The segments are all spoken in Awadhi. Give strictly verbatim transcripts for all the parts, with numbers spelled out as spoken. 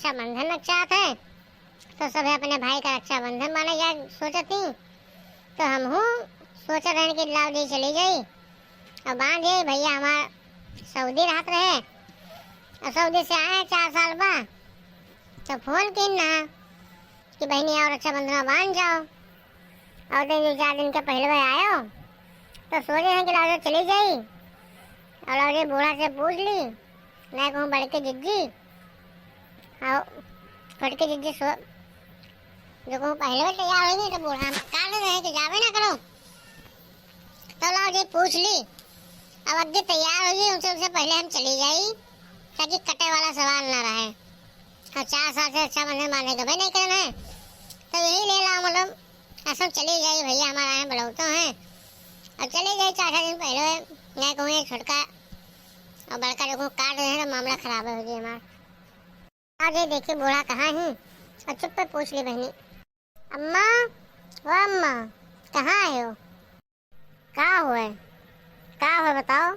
रक्षाबंधन नगचात है, तो सभे अपने भाई का रक्षाबंधन बांधे जाए सोचत ही। तो हमहू सोचत रहन कि लाओ जी चली जाई और बांध जाई। भैया हमार सऊदी रहत रहे और सऊदी से आए चार साल बा, तो फोन किन ना कि बहिनी आओ रक्षाबंधन बांध जाओ। और दिन दो चार दिन के पहले आयो, तो सोचे हैं कि लाओ जी चली जाई और लाओ जी बूढ़ा से पूछ ली, नहीं कहूँ बड़के जिज्जी और छोटके जिज्जी सो जो कहूँ पहले तैयार होई तो बूढ़ा हम काट रहे हैं कि जावे ना करो। तो लाओ जी पूछ ली, अब अग्गी तैयार होई, उनसे उनसे पहले हम चली जाई, ताकि कटे वाला सवाल ना रहे। और चार साल से रक्षाबंधन बांधे गबे नहीं करना है, तो यही ले लाओ, मतलब ऐसा चली जाई भैया, हमारा यहाँ बुलावतो हैं और चली जाई चार छह दिन पहले। नहीं कहूँ ये छोटका और बड़का जो कहूँ काट रहे हैं तो मामला खराब हो जाए हमारा। आज ये देखी बूढ़ा कहाँ ही और चुप्पे पूछ ली बहिनी, अम्मा, ओ अम्मा, कहाँ आयो? का होए, का होए बताओ?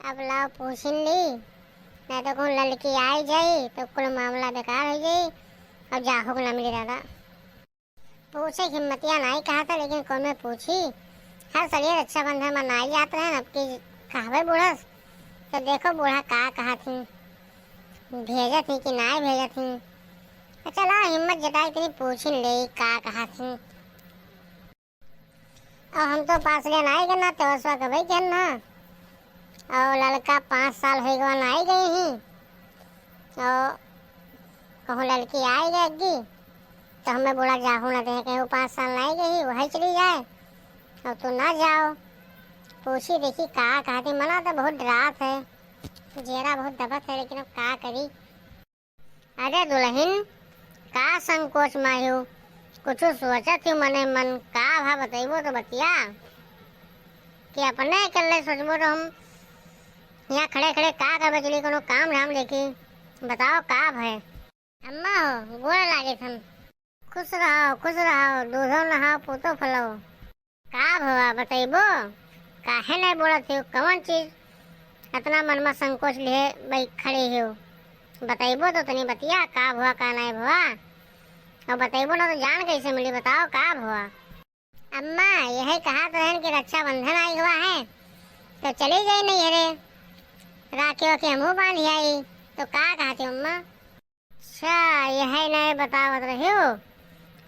अब लाओ पूछिन ली, नहीं तो कहूँ ललकी आई जाई तो कुल मामला बेकार हो जाई और जाहू को ना मिली दादा। पूछे के हिम्मतिया नाई कहा था, लेकिन कौन में पूछी? हर सलिए रक्षाबंधन मनाई जात रहे, अब की कहबे बूढ़स तो देखो बूढ़ा का कहा थी, भेजत ही कि नाई भेजत ही। तो चला हिम्मत जटाई इतनी पूछिन ले का कहा थी। और हम तो पास ले नाई करना तेवसवा कबई के ना। और ललका पाँच साल हो गवा नाई गई ही। और कहूँ ललकी आई गई अग्गी, तो हमें बोला जाहू ना दे, कहीं वो पाँच साल नाई गई, वही चली जाए और तू ना जाओ। पूछी देखी का कहती, मना तो बहुत डरात है, जेरा बहुत दबत है, लेकिन अब का करी। अरे दुलहिन, का संकोच मा हू? कुछ सोचत हू मने मन, का भा बतइबो तो बतिया। कि अपने अकेले सोचबो तो हम यहाँ खड़े खड़े का करबे चली, कोनो काम धाम देखी। बताओ का भय? अम्मा हो, गोड़ लागे थन। खुश रहो, खुश रहो, दूधो नहाओ, पूतो फलो। का भवा बतइबो? काहे नहीं बोलत हो? कवन चीज इतना मन में संकोच लिए बै-, खड़े हो? बतइबो तो तनी बतिया, का भवा, का नहीं भवा? और बतइबो ना तो जान कैसे मिली? बताओ का भवा? अम्मा, यही कहा तो रहन कि रक्षाबंधन आई हुआ है, तो चली जाई नहीं रे, राखी वाखी हमहू बांध आई, तो का कहती अम्मा? अच्छा, यही नहीं बतावत रही हो,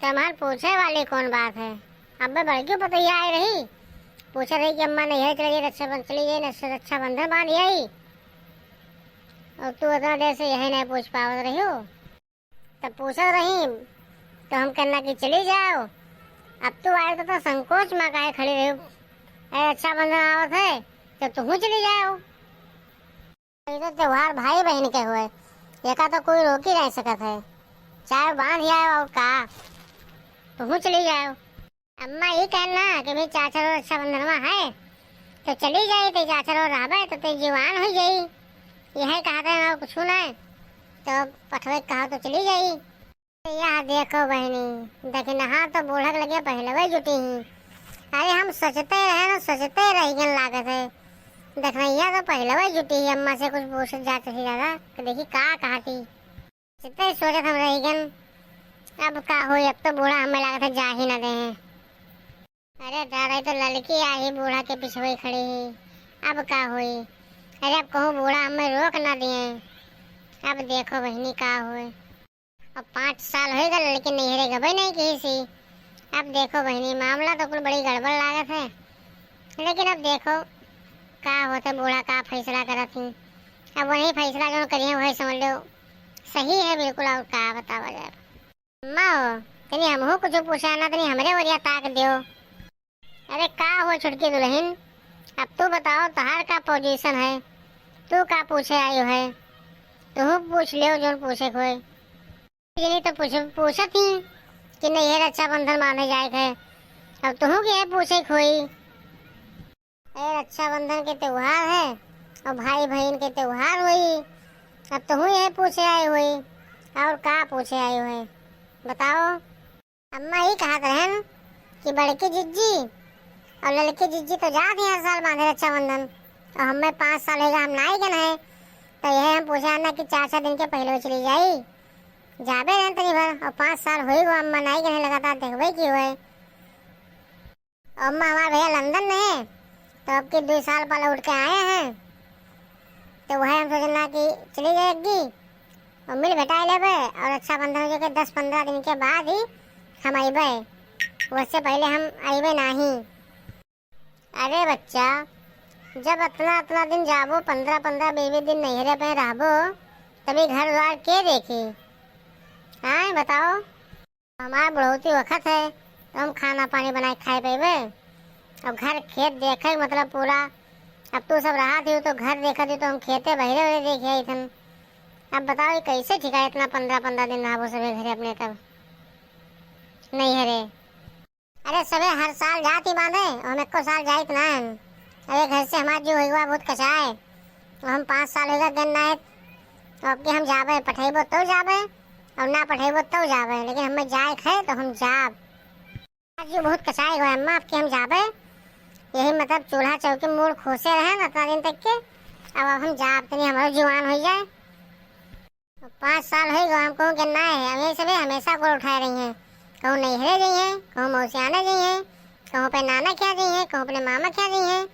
तो हमार पूछे वाली कौन बात है? अब्बे बड़की पतोहिया आई रही, पूछे रही कि अम्मा नहीं है, चली जाई रक्षाबंधन, चली जाई रक्षा-, रक्षाबंधन बांध आई, और तू इतना देर से यही नहीं पूछ पावत रही हो। तब पूछत रही, तो हम कहना कि चली जाओ। अब तू आए तो, तो संकोच मा काहे खड़ी रही? अरे रक्षाबंधन आवत है, तो तुहू चली जाओ। ये तो त्योहार भाई बहन के हुए, एका तो कोई रोकी नहीं सकत है, चाहे बांध जाओ और का, तुहू चली जाओ। अम्मा ई कहन ना कि भाई चाचा रो रक्षाबंधनवा है, तो चली जाई, ते चाचा रो रहबे, तो ते जीवान हो जाई। यह कहा था, और कुछ ना, तो पठवे कहा तो चली जाई। यह देखो बहनी, दखिनहा तो बूढ़क लगे पहलवे जुटी ही। अरे हम सोचते रहे ना, सोचते रह गन लागत है। दखिनैया तो पहलवे जुटी ही, अम्मा से कुछ पूछत जात ही दादा, कि देखी का कहती। इतने सोचत हम रह गन, अब का होई, अब तो बूढ़ा हमें लागत है जा ही ना दे। अरे दादा, ये तो ललकी आई बूढ़ा के पिछवे खड़ी ही, अब का होई? अरे अब कहूँ बूढ़ा हमें रोक ना दिए। अब देखो बहनी का होए। अब पाँच साल होइगा, लड़की नैहरे गबे नहीं कही सी। अब देखो बहनी, मामला तो कुल बड़ी गड़बड़ लागत है, लेकिन अब देखो का होत है, बूढ़ा का फैसला करत ही। अब वही फैसला जो करिए वही समझ लो सही है बिल्कुल, और का बतावा जाए। अम्मा हो, तनी हमहू कुछ पूछा ना, तनी हमरे ओरिया ताक दियो। अरे का हो छोटकी दुलहिन, अब तू बताओ तहार का पोजीशन है, तू का पूछे आयो है, तू पूछ लियो जोन पूछे के होए। जनी तो पूछ, पूछत ही कि नहीं ये रक्षाबंधन बांधे जाए के है, अब तुहू के है पूछे के होई। ए रक्षाबंधन के त्योहार है और भाई बहन के त्योहार होई, अब तुहू ये पूछे आए होई और का पूछे आए होए बताओ। अम्मा ई कहत रहन कि बड़की जिज्जी और ललकी जिज्जी तो जात ही हर साल बांधे रक्षाबंधन, और हमें पाँच साल होइगा हम नाई गन है, तो यह हम पूछा ना कि चार छह दिन के पहिले चली जाई, जाबे रहन तनी भर, और पाँच साल होई गो अम्मा नाई के लगातार देखबे की होए। अम्मा हमार भैया लंदन में है, तो अब की दो साल पर लौट के आए हैं, तो वह हम सोचना कि चली जाएगी और मिल भेटाई लेबे, और रक्षाबंधन हो जाए के दस पन्द्रह दिन के बाद ही हम अइबे, वैसे पहिले हम अइबे नाही। अरे बच्चा, जब अतना अतना दिन जाबो, पन्द्रह पन्द्रह बीस बीस दिन नैहरे पे रहबो, तभी घर द्वार के देखी? आए बताओ। हमार बुढ़ौती वक्त है, तो हम खाना पानी बनाए खाए पइबे? अब घर खेत देखे, मतलब पूरा, अब तू सब रहा थी तो घर देखा थी, तो हम खेते बहिरे बहिरे देखे आई थन। अब बताओ, ये कैसे ठीक है, इतना पन्द्रह पन्द्रह दिन रहबो सबे घरे अपने तब नैहरे? अरे सबे हर साल जात ही बांधे, और हम एको साल जाइत ना हन। अरे घर से हमार जो होइगा बहुत कचाए, और हम पाँच साल होइगा गन ना है, तो अब के हम जाबे, पठेबो तो जाबे, और ना पठेबो तो जाबे, लेकिन हमें जाए खे तो हम जाब। आज ये बहुत कचाई गो अम्मा, अब के हम जाबे, यही मतलब चूल्हा चौकी मूड़ खोसे रहे ना इतना दिन तक के, अब अब हम जाब, तनी हमारो जुआन हो जाए। अब पाँच साल हो गो, हम कहूँ के ना है, हम यही सबे हमेशा गोड़ उठाए रही हैं, कहूँ नैहरे गई हैं, कहूँ मौसियाने गई हैं, कहूँ पे नाना क्या गई हैं, कहूँ अपने मामा क्या गई हैं,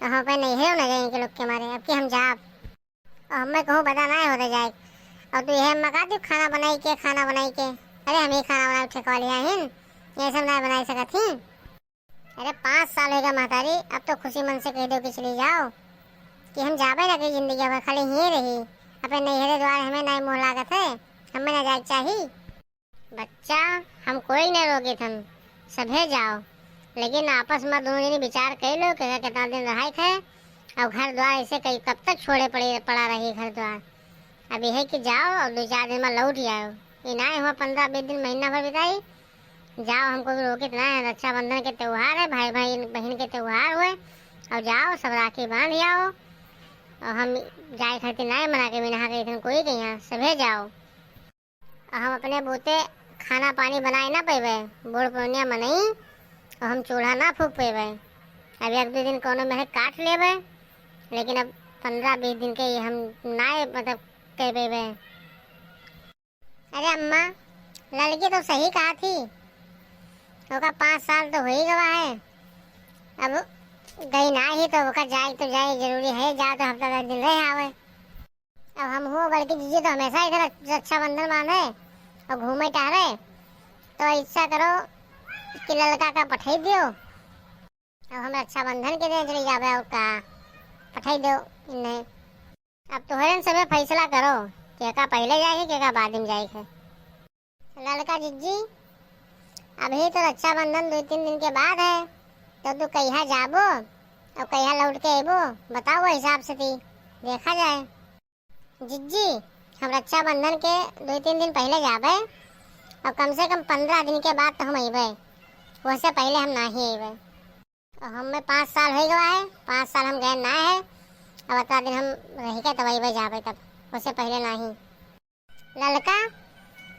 कहूँ पे नैहरे न गई के लोग के मारे, अब के हम जाब। और हमें कहूँ बता ना होता जाए। और तू यह मका तू खाना बनाई के, खाना बनाई के। अरे हम ही खाना बनाए ठेकवा लिया हिन, ये सब ना बनाई सकत ही। अरे पाँच साल होइगा महतारी, अब तो खुशी मन से कह दो कि चली जाओ, कि हम जाबे ना कहीं जिंदगी भर, खाली यहीं रही। अपने नैहरे द्वार हमें ना मोह लागत है, हमें ना जाए चाही। बच्चा, हम कोई नहीं रोके थन, सभे जाओ, लेकिन आपस में दोनों जनी विचार कर लो कि कितना दिन रहाई थे, और घर द्वार ऐसे कई कब तक छोड़े पड़े, पड़ा रही घर द्वार। अब यह कि जाओ और दो चार दिन में लौट जाओ। ये ना हुआ पन्द्रह बीस दिन, महीना भर बिताई, जाओ, हमको भी रोकित ना है। रक्षाबंधन के त्योहार है, भाई भाई बहन के त्योहार हुए, और जाओ सब राखी बांध आओ। और हम जाए खातिर ना मना के बिना के इतन कोई के यहाँ सभे जाओ। और हम अपने बूते खाना पानी बनाए ना पेबे, बूढ़ पुरनिया मनई, और हम चूल्हा ना फूक पेबे। अब एक दो दिन कोनो में काट लेबे, लेकिन अब पन्द्रह बीस दिन के ये हम ना मतलब कह पेबे। अरे अम्मा, लड़की तो सही कहा थी, ओका पाँच साल तो हो ही गवा है, अब गई ना ही तो ओका जाए तो जाए, जरूरी है, जा तो हफ्ता दस दिन रह आवे। अब हम हो बड़की जीजी तो हमेशा इधर रक्षाबंधन बांधे और घूमे टहरे, तो ऐसा करो कि ललका का पठाई दियो, अब हम रक्षाबंधन के दिन चली जाबे और का, पठाई दो इन्हें। अब तोहरे सबे फैसला करो, केका पहिले जाए के, केका बाद में जाए के। ललका जिज्जी, अभी तो रक्षाबंधन दो तीन दिन के बाद है, तो तू कहिया जाबो और कहिया लौट के अइबो, बताओ, वो हिसाब से ती देखा जाए। जिज्जी, हम रक्षाबंधन के दो तीन दिन पहिले जाबे और कम से कम पन्द्रह दिन के बाद तो हम अइबे, वैसे पहिले हम नाही अइबे। और हमें पाँच साल हो गवा है, पाँच साल हम गए ना है, अब अतना दिन हम रह के तब अइबे जाबे तब, वैसे पहिले नाही। ललका,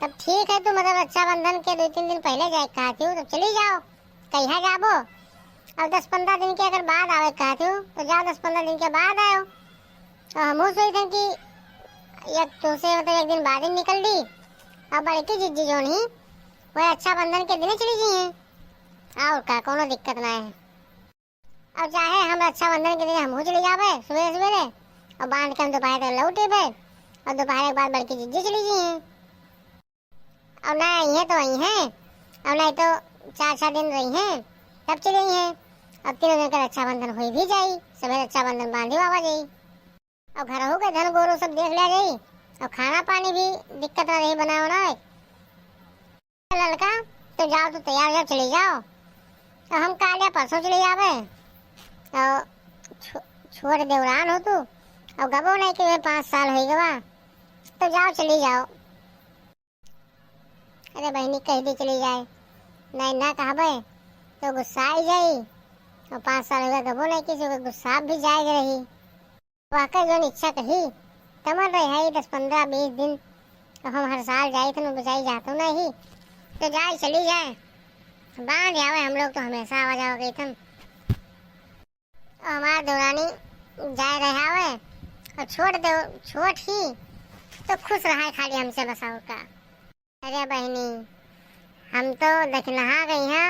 तब ठीक है, तू मतलब रक्षाबंधन के दो तीन दिन पहिले जाए कहती हूँ, तब चली जाओ, कहिया जाबो? अब दस पन्द्रह दिन के अगर बाद आवे कहती हूँ, तो जाओ, दस पन्द्रह दिन के बाद आयो। और हमहू सोचते हैं कि एक तुमसे मतलब एक दिन बाद ही निकल ली, और बड़की जिज्जी जोन ही, वो रक्षाबंधन के दिन चली गई हैं। और का, कोनो दिक्कत ना है। और चाहे हम रक्षाबंधन के दिन हमहू चली जाबे सुबह सुबह, और बांध के हम दोपहर तक लौट अइबे, और दोपहर के बाद बड़की जिज्जी चली गई हैं। और ना आई हैं तो आई हैं, और नहीं तो चार छह दिन रही हैं, तब चली आई हैं। अब तीनों दिन का रक्षाबंधन हो भी जाई, सुबह रक्षाबंधन बांधी बाबा जाई, और घर हो के धन गोरू सब देख लिया जाई, और खाना पानी भी दिक्कत ना रही बनाओ ना। ललका, तो जाओ, तो तैयार हो जाओ, चली जाओ। तो हम काल या परसों चली जाबे। और छो-, छोट देवरान हो तू, और गबो नहीं कि वे पाँच साल हो गवा, तो जाओ, चली जाओ। अरे बहनी, कह दी चली जाए, नहीं ना कहबे तो गुस्सा आई जाई। और पाँच साल हो गवा, गबो नहीं किसी को, गुस्सा भी जाए रही। वाकई जोन इच्छा कही, तमन रहे है दस पन्द्रह बीस दिन, तो हम हर साल जाई थन, बचाई जातो नहीं, तो जाए चली जाए, बांध आवे, हम लोग तो हमेशा आवा जावा कही थन। और हमार देवरानी जाए रहे आवे, और छोड़ दो, छोट ही तो खुश रहा है खाली हमसे बस और का। अरे बहिनी, हम तो दखिनहा गई हैं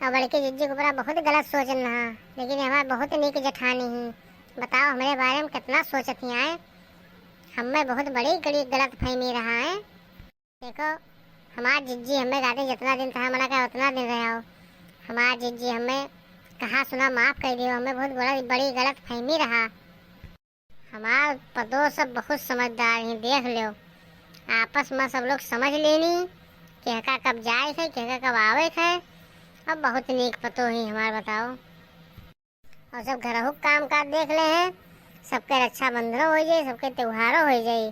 और बड़की जिज्जी के ऊपर बहुत गलत सोचन रहा, लेकिन हमारे बहुत नीक जेठानी ही। बताओ हमरे बारे में कितना सोचत ही आए, हमें बहुत बड़ी गलत फहमी रहा है। देखो, हमार जिज्जी हमें कहते जितना दिन था मना का उतना दिन रहे हो। हमार जिज्जी हमें कहा सुना माफ कर दियो, हमें बहुत बड़ा बड़ी गलत फहमी रहा। हमार पतोह सब बहुत समझदार ही, देख लो, आपस में सब लोग समझ लेनी केहका कब जाए के, केहका कब आवे के। अब बहुत नीक पतोह ही हमार, बताओ। और सब घरहू के काम काज देख ले हैं, सबके रक्षाबंधनो हो जाई, सबके त्योहारो हो जाई।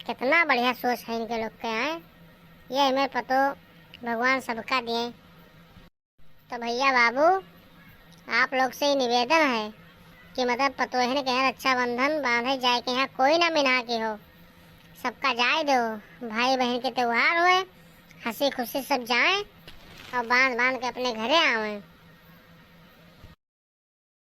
कितना बढ़िया सोच है इनके लोग के, हैं। ये हमें पतोह भगवान सबका दिए। तो भैया बाबू, आप लोग से ही निवेदन है कि मतलब पतोहन के यहाँ रक्षाबंधन बांधे जाए के यहाँ कोई ना मिना के हो, सबका जाए दो। भाई बहन के त्योहार होए, हंसी खुशी सब जाएं और बांध बांध के अपने घरे आवें।